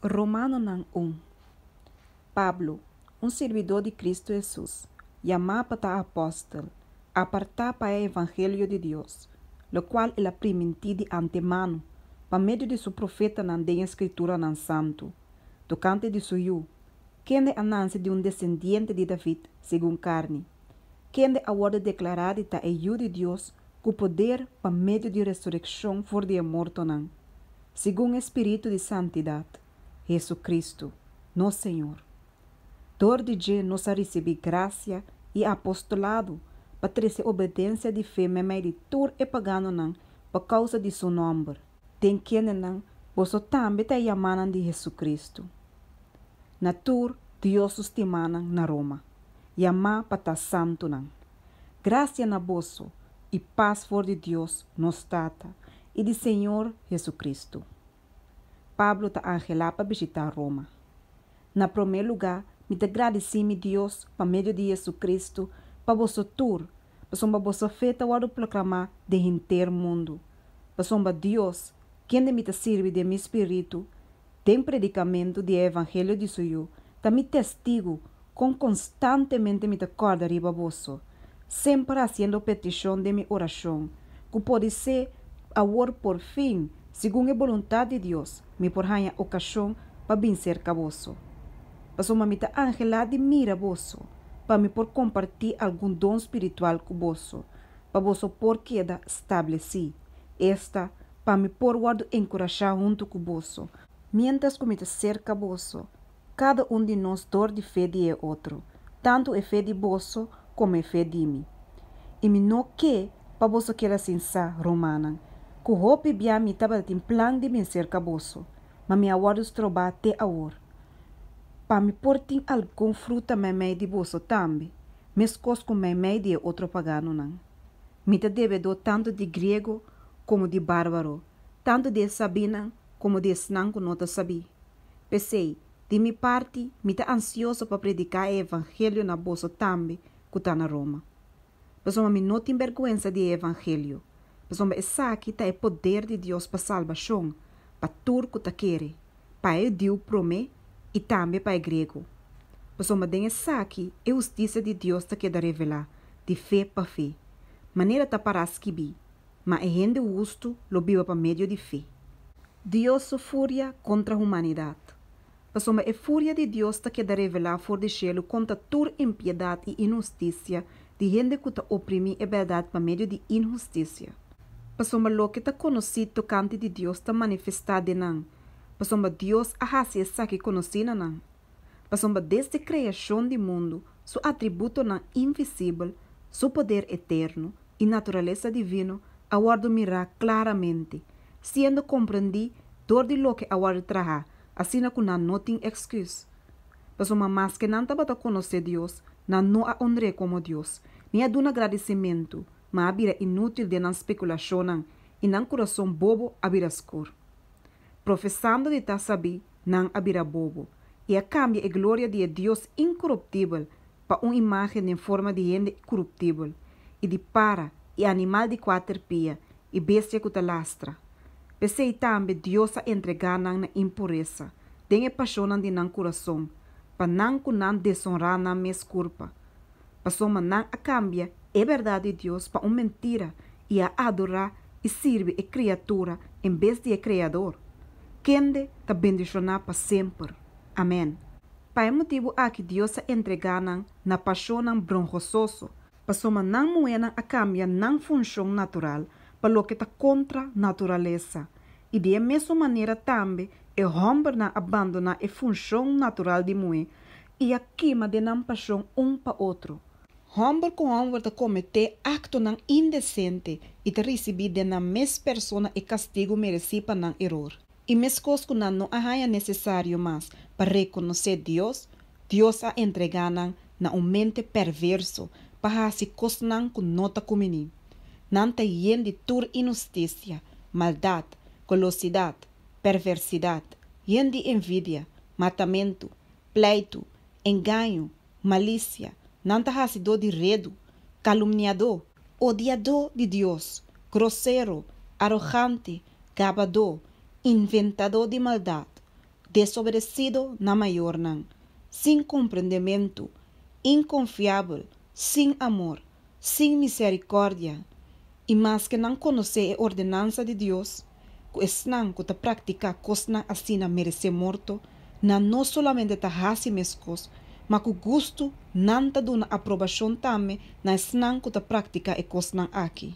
Romanonan un. Pablo, un sirbidó di Kristu Hesus, yamá pa ta apòstel, apartá pa e evangelio di Dios, lokual el a primintí di antemano pa medio di su profetanan den e Skrituranan Santu, tokante di su Yu, kende a nase di un desendiente di David segun karni, kende a wòrdu deklará di ta e Yu di Dios ku poder pa medio di resurekshon for di e mortonan, segun e spiritu di santidat, Hesu-Kristu, nos Señor. Dor di dje nos a risibí grasia i apostolado pa trese obedensia di fe meimei di tur e paganonan pa kousa di su nòmber, den kendenan boso tambe ta e yamánan di Hesu-Kristu. Na tur Dios su stimánan na Roma, yamá pa ta santunan. Grasia na boso i pas for di Dios, nos Tata, i di Señor Hesu-Kristu. Pablo ta anhelá pa bishitá Roma. Na promé lugá, mi ta gradisí mi Dios pa medio di Hesu-Kristu pa boso tur, pasobra boso fe ta wòrdu proklamá den henter mundu. Pasobra Dios, kende mi ta sirbi den mi spiritu den predikamentu di e evangelio di su Yu, ta mi testigu kon konstantemente mi ta kòrda riba boso, semper hasiendo petishon den mi orashon, ku podisé awor porfin, segun e boluntat di Dios, mi por haña okashon pa bin serka boso. Pasobra mi ta anhelá di mira boso, pa mi por kompartí algun don spiritual ku boso, pa boso por keda stablesí, esta, pa mi por wòrdu enkurashá huntu ku boso, miéntras ku mi ta serka boso, kada un di nos dor di fe di e otro, tantu e fe di boso komo e fe di mi. I mi no ke pa boso keda sin sa, rumannan, ku hopi bia mi tabatin plan di bin serka boso, ma mi a wòrdu strobá te awor, pa mi por tin algun fruta meimei di boso tambe, meskos ku meimei di e otro paganonan. Mi ta debedó tantu di griego komo di bárbaro, tantu di e sabínan komo di esnan ku no ta sabí. P'esei, di mi parti, mi ta ansioso pa prediká e evangelio na boso tambe ku ta na Roma. Pasobra mi no tin bèrgwensa di e evangelio, pasobra esaki ta e poder di Dios pa salbashon pa tur ku ta kere, pa e hudiu promé i tambe pa e griego. Pasobra den esaki e hustisia di Dios ta keda revelá di fe pa fe, manera ta pará skibí, Ma e hende hustu lo biba pa medio di fe. Dios su furia kontra humanidat. Pasobra e furia di Dios ta keda revelá for di shelu kontra tur impiedat i inhustisia di hende ku ta oprimí e bèrdat pa medio di inhustisia. Pasobra loke ta konosí tokante di Dios ta manifestá den nan, pasobra Dios a hasi esaki konosí na nan. Pasobra desde kreashon di mundu su atributonan invisibel, su poder eterno i naturalesa divino a wòrdu mirá klaramente, siendo komprendí dor di loke a wòrdu trahá, asina ku nan no tin èksküs. Pasobra maske nan tabata konosé Dios, nan no a honr'é komo Dios, ni a duna gradisimentu, ma a bira inútil den nan spekulashonnan, i nan kurason bobo a bira skur. Profesando di ta sabí, nan a bira bobo, i a kambia e gloria di e Dios inkoruptibel pa un imágen den forma di hende koruptibel, i di para, i animal di kuater pia, i bestia ku ta lastra. P'esei tambe Dios a entregá nan na impuresa den e pashonnan di nan kurason, pa nan ku nan desonrá nan mes kurpa, pasobra nan a kambia e bèrdat di Dios pa un mentira i a adorá i sirbi e kriatura en bes di e Kreador, kende ta bendishoná pa semper. Amèn. Pa e motibu aki Dios a entregá nan na pashonnan brongososo, pasobra nan muhénan a kambia nan funshon natural pa loke ta kontra naturalesa, i di e mesun manera tambe e hòmbernan a bandoná e funshon natural di muhé i a kima den nan pashon un pa otro. Hòmber ku hòmber ta kometé aktonan indesente i ta risibí den nan mes persona e kastigu meresí pa nan eror. I meskos ku nan no a haña nesesario mas pa rekonosé Dios, Dios a entregá nan na un mente pèrverso pa hasi kosnan ku no ta kuminí. Nan ta yen di tur inhustisia, maldat, golosidat, pèrversidat, yen di envidia, matamentu, pleitu, engaño, malisia, nan ta hasidó di redu, kalumniadó, odiadó di Dios, grosero, arogante, gabadó, inventadó di maldat. Desobedesido na mayornan, sin komprendementu, inkonfiabel, sin amor, sin mizerikòrdia, i maske nan konosé e ordenansa di Dios, ku esnan ku ta praktiká kosnan asina meresé morto, nan no solamente ta hasi meskos, ma ku gustu nan ta duna aprobashon tambe na esnan ku ta praktiká e kosnan aki.